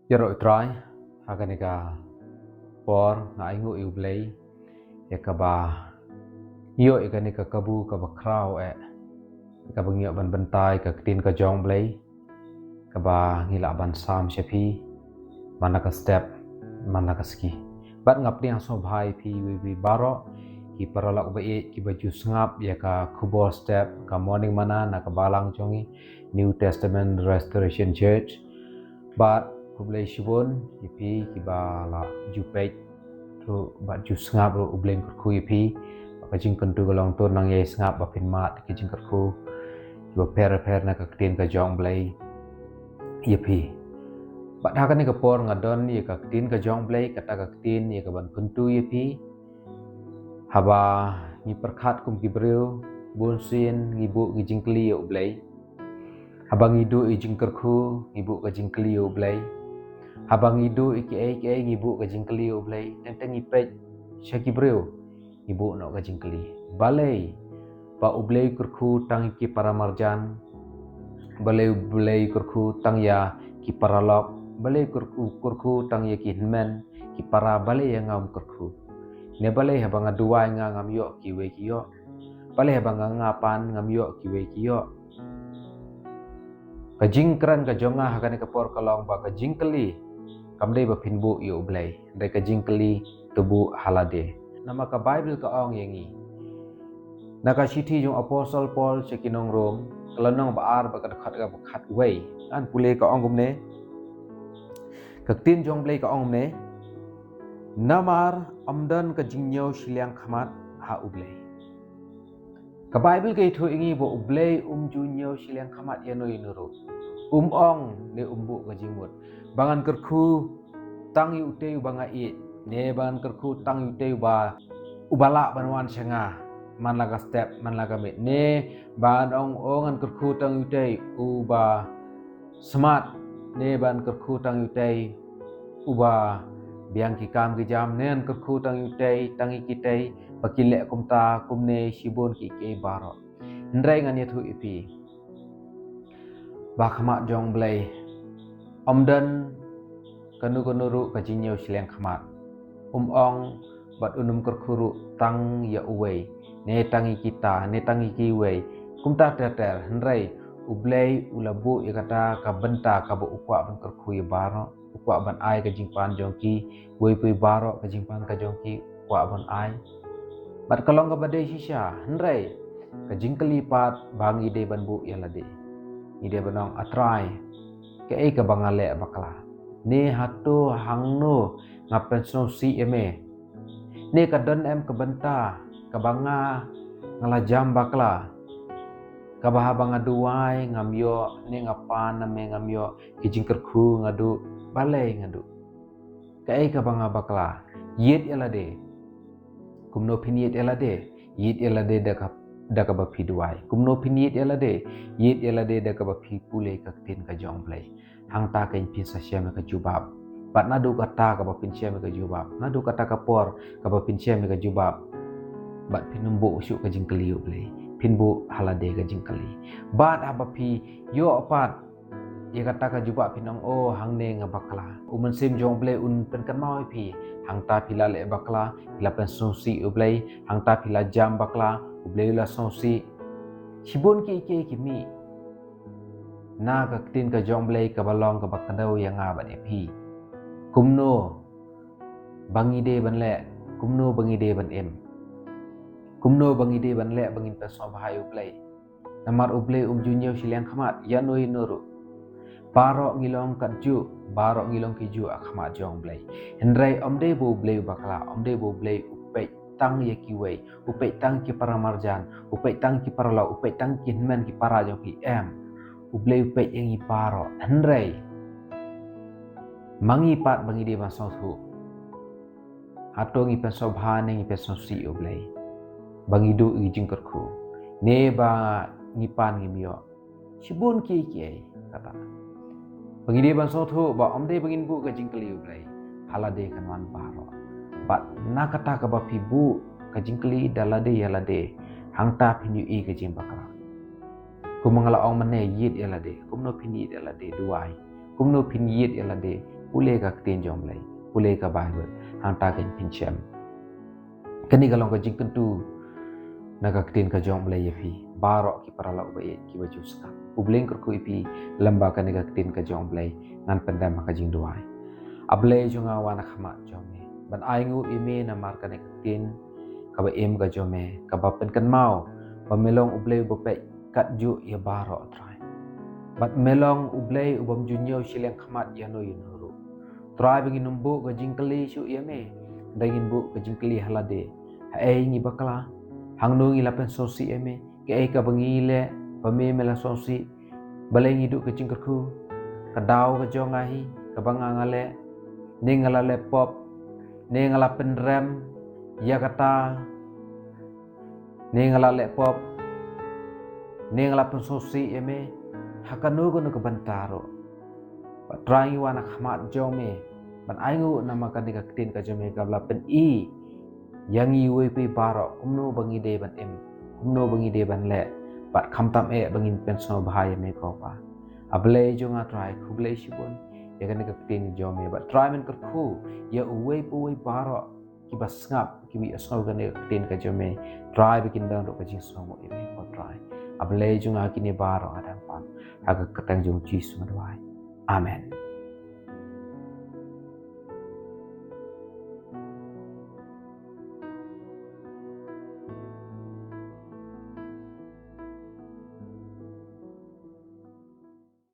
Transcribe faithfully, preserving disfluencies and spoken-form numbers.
Ïaroh ïa u Trai, ha kane ka por nga ainguh ïa u Blei ïa kaba ngi ïoh ïa kane ka kabu kaba khraw eh, ïa kaba ngi ïoh ban bynta ïa ka ktien ka jong u Blei kaba ngi lah ban sam sha phi man la ka step, man la ka sngi. Bad nga pdiang sngewbha ïa phi iwei iwei baroh ki paralok ba ïeit kiba ju sngap ïa ka khubor step ka Morning Manna na ka balang jong ngi, New Testament Restoration Church. Bad khublei shibun ïa phi kiba la ju peit ruh bad ju sngap ruh. U Blei un kyrkhu ïa phi. Bad ka jingkyntu ka long to nang ïai sngap ba phin mad ïa ka jingkyrkhu kiba pher pher na ka ktien ka jong u Blei ïa phi. Bad ha kane ka por nga don ïa ka ktien ka jong u Blei, kata ka ktien ïa kaban kyntu ïa phi. Haba ngi pyrkhat kum ki briew, bunsien ngi buh ki jingkylli ïa u Blei. Haba ngi duh ïa jingkyrkhu, ngi buh ka jingkylli ïa u Blei. Haba ngi duh ïa kiei kiei, ngi buh ka jingkylli ïa u Blei. Teng teng ngi peit sha ki briew, ngi buh noh ka jingkylli. Balei ba u Blei u kyrkhu tang ïa ki para marjan? Balei u Blei u kyrkhu tang ïa ki paralok? Balei u kyrkhu, kyrkhu tang ïa ki hynmen, ki para? Balei ïa nga um kyrkhu? Ne balei haba nga duwai nga ngam ïoh, kiwei ki ïoh? Balei haba nga, nga pan ngam ïoh, kiwei ki ïoh? Ka jingkren ka jong nga ha kane ka por ka long ba ka jingkylli kam dei ba phin buh ïa u Blei, hynrei ka jingkylli to buh ha lade. Namar ka Baibl ka ong ïa ngi, na ka shithi jong u Apostol Paul sha ki nong Rom, ka lynnong ba ar bad ka dkhot kaba khatwei, ngan pule, ka ong kumne. Ka ktien jong u Blei ka ong kumne: Namar ym don ka jingñiew shiliang khmat ha u Blei. Ka Baibl ka ïathuh ïa ngi ba u Blei um ju ñiew shiliang khmat ïano ïano ruh. Um ong ne um buh ka jingmut ba ngan kyrkhu tang ïa utei uba nga ïeit, ne ba ngan kyrkhu tang ïa utei uba, uba lah ban wan sha nga man la ka step, man la ka miet, ne ban ong, o, ngan kyrkhu tang ïa utei uba smart, ne ban kyrkhu tang ïa utei uba biang ki kam ki jam, ne ngan kyrkhu tang ïa utei, tang ïa kitei ba kin leh kumta kumne, shibun kiei kiei baroh. Hynrei ngan ïathuh ïa phi ba ha khmat jong u Blei ym don kano kano ruh ka jingñiew shiliang khmat. Um ong bad um kyrkhu ruh tang ïa uwei, ne tang ïa kita, ne tang ïa kiwei, kumta ter ter. Hynrei u Blei u la buh ïa kata ka bynta kaba u kwah ban kyrkhu ïa baroh, u kwah ban ai ka jingpan jong ki, uwei pa uwei baroh ka jingpan ka jong ki u kwah ban ai. Bad ka long kaba dei shisha, hynrei ka jingkylli pat ba ngi dei ban buh ïa lade. Ngi dei ban ong, A Trai, kaei kaba nga leh bakla? Ne hato hangno nga pynsngewsih ïa me? Ne ka don em ka bynta kaba nga, nga la jam bakla, kaba haba nga duwai ngam ïoh, ne nga pan na me ngam ïoh, ki jingkyrkhu nga duh, balei nga duh? Kaei kaba nga bakla? Ïit ïa lade. Kumno phin ïit ïa lade? Ïit ïa lade da ka, da kaba phi duwai. Kumno phin ïit ïa lade? Ïit ïa lade da kaba phi pule ka ktien ka jong u Blei. Hangta kan phin sa shem ïa ka jubab. Bad naduh kata kaba phin shem ïa ka jubab, naduh kata ka por kaba phin shem ïa ka jubab, bad phin ym buh shuh ka jingkylli ïa u Blei, phin buh ha lade ka jingkylli. Bad haba phi ïoh pat ïa kata ka jubab phin ong, o, hangne nga bakla. U Mynsiem jong u Blei un pynkynmaw ïa phi. Hangta phi la leh bakla, phi la pynsngewsih ïa u Blei, hangta phi la jam bakla, u Blei u la sngewsih. Shibun kiei kiei ki mih na ka ktien ka jong u Blei kaba long kaba kdew ïa nga bad ïa phi. Kumno ba ngi dei ban leh? Kumno ba ngi dei ban im? Kumno ba ngi dei ban leh ba ngin pynsngewbha ïa u Blei? Namar u Blei um ju ñiew shiliang khmat ïano ïano ruh. Baroh ngi long katjuh, baroh ngi long kijuh ha khmat jong u Blei. Hynrei ym dei ba u Blei u bakla, ym dei ba u Blei u peit tang ïa kiwei, u peit tang ki para marjan, u peit tang ki paralok, u peit tang ki hynmen ki para jong phi, em. U Blei u peit ïa ngi baroh. Hynrei ma ngi pat ba ngi dei ban sngewthuh. Hato ngi pynsngewbha ne ngi pynsngewsih ïa u Blei ba ngi duh ïa ki jingkyrkhu, ne ba ngi pan ngim ïoh? Shibun kiei kiei kata. Ba ngi dei ban sngewthuh ba ym dei ba ngin buh ka jingkylli ïa u Blei, ha lade kan wan baroh. Bad na kata kaba phi buh ka jingkylli da lade ïa lade, hangta phin ïohi ka jingbakla. Kumba nga la ong mynne, ïit ïa lade. Kumno phin ïit ïa lade? Duwai. Kumno phin ïit ïa lade? Pule ka ktien jong U Blei, pule ka Baibl, hangta kan pynshem. Kane ka long ka jingkyntu na ka ktien ka jong U Blei ïa phi baroh ki paralok ba ïeit kiba ju sngap. U Blei un kyrkhu ïa phi lyngba kane ka ktien ka jong U Blei. Ngan pyndem ha ka jingduwai. A Blei jong nga, wan ha khmat jong me ban ainguh ïa me namar kane ka ktien kaba im ka jong me, kaba pynkynmaw ba me long U Blei uba peit katjuh ïa baroh, Trai. Bad me long U Blei u bym ju ñiew shiliang khmat ïano ïano ruh. Trai, ba ngin ym buh ka jingkylli shuh ïa me, hynrei ngin buh ka jingkylli ha lade. Haei ngi bakla? Hangno ngi la pynsngewsih ïa me? Kaei kaba ngi leh ba me me la sngewsih? Balei ngi duh ka jingkyrkhu? Ka daw ka jong nga hi, kaba nga nga leh. Ne nga la leh pop, ne nga la pynrem ïa kata, ne nga la leh pop, ne nga la pynsngewsih ïa me ha kano kano ka bynta ruh. Bad Trai, ngi wan ha khmat jong me ban ainguh namar kane ka ktien ka jong me kaba la pyni ïa ngi uwei pa uwei baroh kumno ba ngi dei ban im, kumno ba ngi dei ban leh, bad khamtam eh ba ngin pynsngewbha ïa me, ko Pa. A Blei jong nga, Trai, khublei shibun ïa kane ka ktien jong me. Bad Trai, men kyrkhu ïa uwei pa uwei baroh kiba sngap, kiba ïohsngew kane ka ktien ka jong me, Trai, ba kin don ruh ka jingsngewnguh ïa me, ko Trai. A Blei jong nga, kine baroh nga dang pan ha ka kyrteng jong U Jisu nga duwai. Amen.